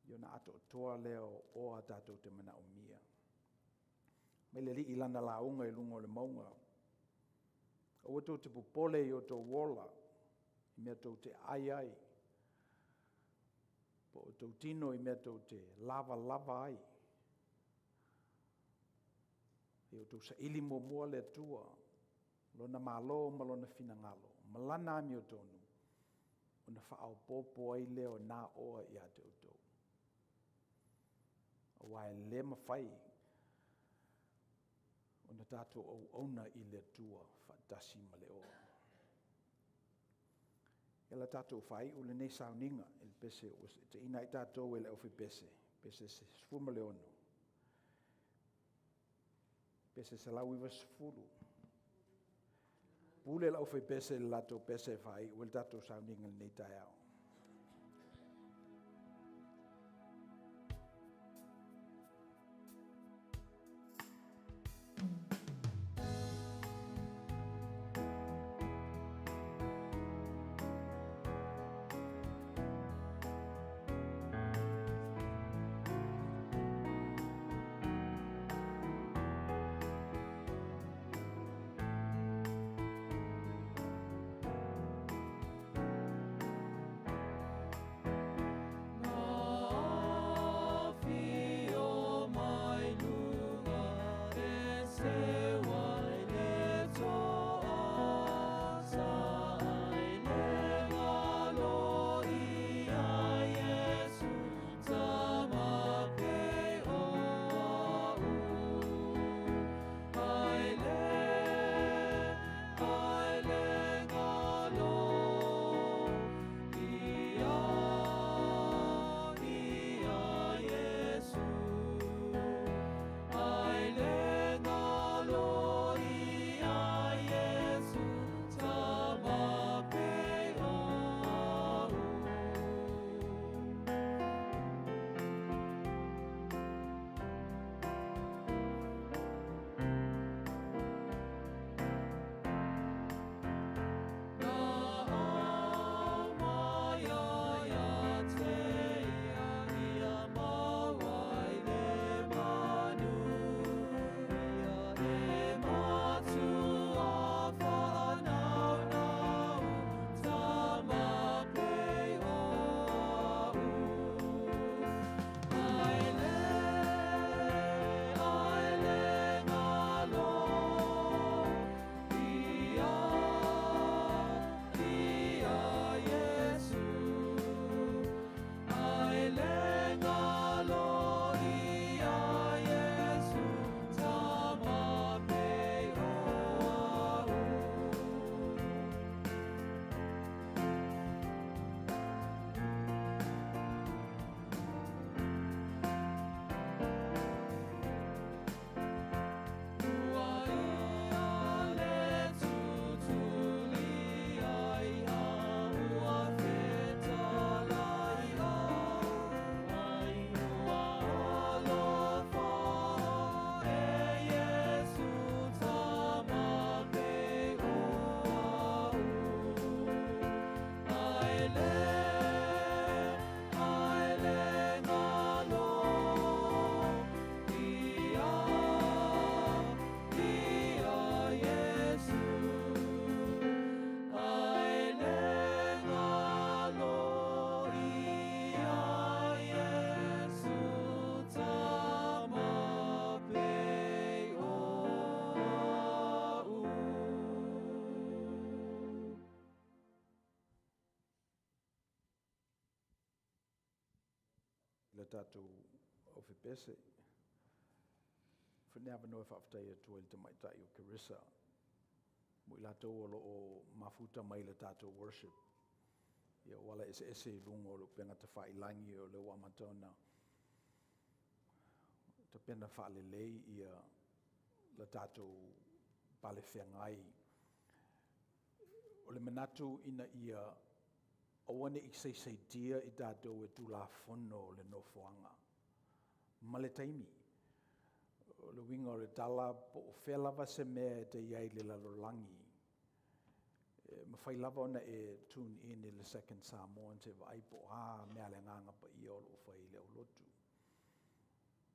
ia ona atoatoa lea o oa tatou te manaomia. Mai le Alii i lana lauga i luga o le mauga, aua tou te popole i o outou ola, i mea tou te ai ai, po o outou tino i mea tou te lavalava ai. Ia outou saili muamua le Atua, Lona Malo ma Lona finagalo, ma Lana amiotonu, ona faaopoopo ai lea o na oa ia te outou. Aua e le mafai ona tatou auauna i le Atua faatasi ma le oa. Ia o le a tatou faaiu lenei sauniga i le pese ua tuuina ai tatou e le aufaipese, pese 16, pese 190. Pule le aufaipese i le latou pese e faaiu ai le tatou sauniga i lenei taeao. Na afio mai luga e seu ai le toa, Sa ai le galo ia Iesu Tama pe o a'u. Ai le, ai le galo ia, ia Iesu. Ai le galo ia Iesu Tama pe o a'u. Na aumaia ia te ia ia maua ai le manuia, E matua faanaunau, Tama pe o a'u. Ai le, ai le galo ia, ia Iesu. Ai le galo ia Iesu, Tama pe o a'u. Ua ia le tutuli ai a ua fetalai ai, Ua alofa e Iesu Tama pe o a'u. Ai le, ai le galo ia, ia Iesu. Ai le galo ia Iesu Tama pe o a'u. Le tatou aufaipese. Foi lenei avanoa e faafetai atu ai i le tamaitai o Carissa mo i latou o lo o mafuta mai i le tatou worship. Ia o ala eseese i luga o le upega tafailagi o lea ua amata ona tapena faalelei ia le tatou pale feagai. O le manatu ina ia aua ne i saisaitia i tatou e Tulafono o le nofoaga ma le taimi. O le uiga o le tala, po o fea lava se mea e te i ai i le lalolagi, e mafai lava ona e tune in i le Second Samoan se i vaai po o a mea a le Agaga Paia o lo o fai i le aulotu.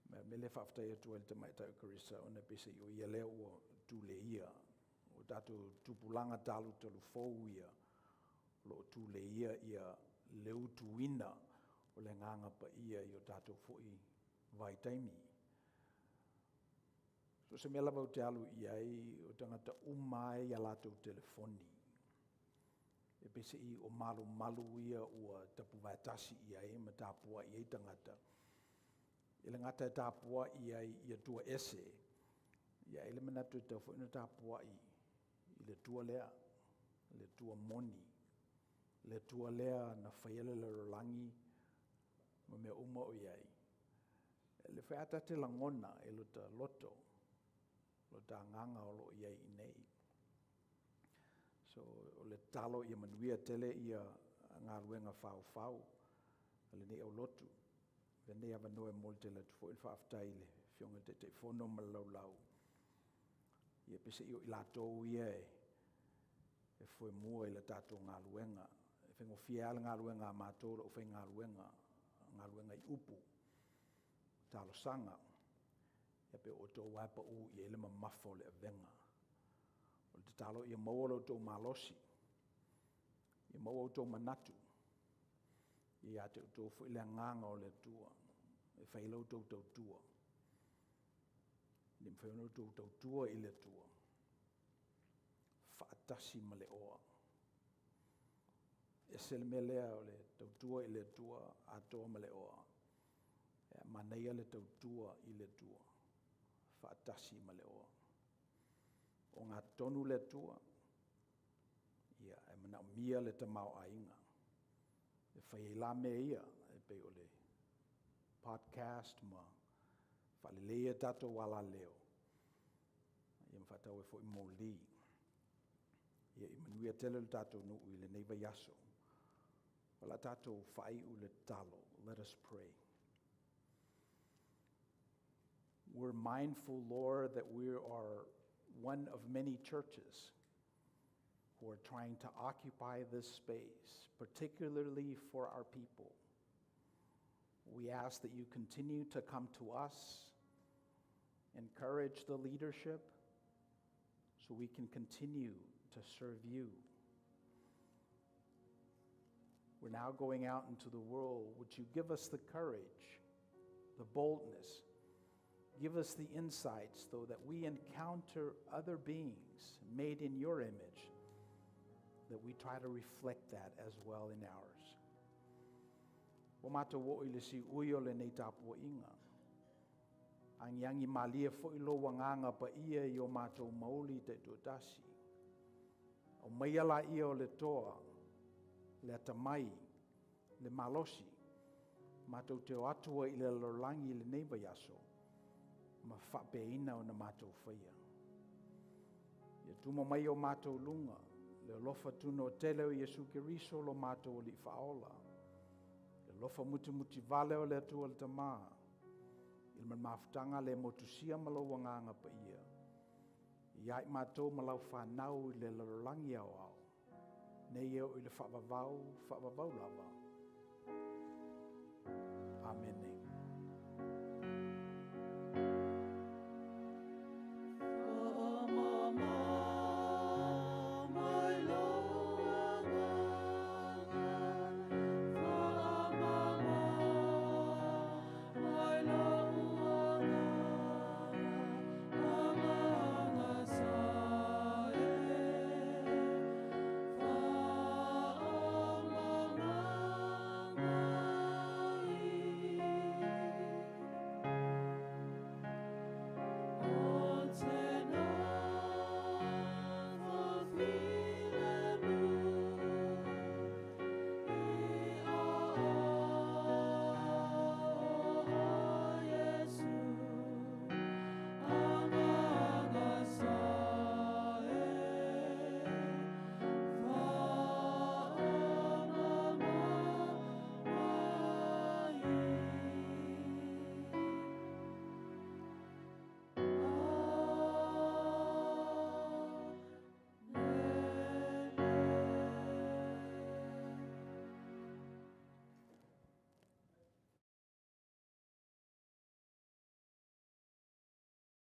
Ma o le mea lea e faafetai atu ai i le tamaitai o Carissa, ona e peiseai o ia lea ua tuleia, o tatou tupulaga talutalufou ia, o lo o tuleia le utuina o le Agaga Paia i o tatou foi vaitaimi. So So o se mea lava ou te alu i ai, o tagata uma lava e i a latou telefoni. E peiseai o malumalu ia ua tapuvaetasi i ai ma tapuai ai tagata, e le gata e tapuai ai i Atua ese, ae i ai le manatu e tatau foi ona tapuai i le Atua lea, le Atua moni, le Atua lea na faia le lalolagi ma mea uma o i ai. O lea foi lava ta te lagona i lo ta loto, lo ta agaga o lo o i ai i inei. So, o le tatalo ia manuia tele galuega faufau a lenei aulotu. Avea lenei avanoa e momoli tele atu foi le faafetai i le Afioga i le Taitaifono ma le laulau, ia peiseai o i latou ia e foemua i le tatou galuega. E faigofie lava le galuega a matou le aufaigaluega, o galuega i upu, talosaga, ae pei o outou lava e pau i ai le mamafa o le avega. O le tatalo ia maua lo outou malosi, ia maua outou manatu, ia ia te outou foi le agaga o le Atua e fai ai la outou tautua, ina ia mafai ona outou tautua i le Atua faatasi ma le oa. E ese le mea lea o le tautua i le Atua atoa ma le oa, ae manaia le tautua i le Atua faatasi ma le oa. E ogatotonu le Atua, ae manaomia le tamaoaiga e fai ai la mea ia e pei o le podcast ma faaleleia tatou alaleo ma faatau ai foi moli. Ia manuia tele le tatou nuu i lenei vaiaso. O le a tatou faaiu i le tatalo. Let us pray. We're mindful, Lord, that we are one of many churches who are trying to occupy this space, particularly for our people. We ask that you continue to come to us, encourage the leadership, so we can continue to serve you. We're now going out into the world. Would you give us the courage, the boldness, give us the insights, though, that we encounter other beings made in your image, that we try to reflect that as well in ours. Ua matou oo i le siui o lenei tapuaiga. Agiagi malie foi lou agaga paia i o matou mauli taitoatasi. Aumaia laia o le toa, le atamai, le malosi, matou te o atu ai i le lalolagi i lenei vaiaso, ma faapeina ona matou faia. Ia tuma mai o matou luga, le alofa tunoa tele o Iesu Keriso lo matou Alii Faaola, le alofa mutimutivale o le Atua le Tama, i le mafutaga le motusia ma lou agaga paia, ia i matou ma lau fanau i le lalolagi aoao, nei e oo i le faavavau, faavavau lava. Amene.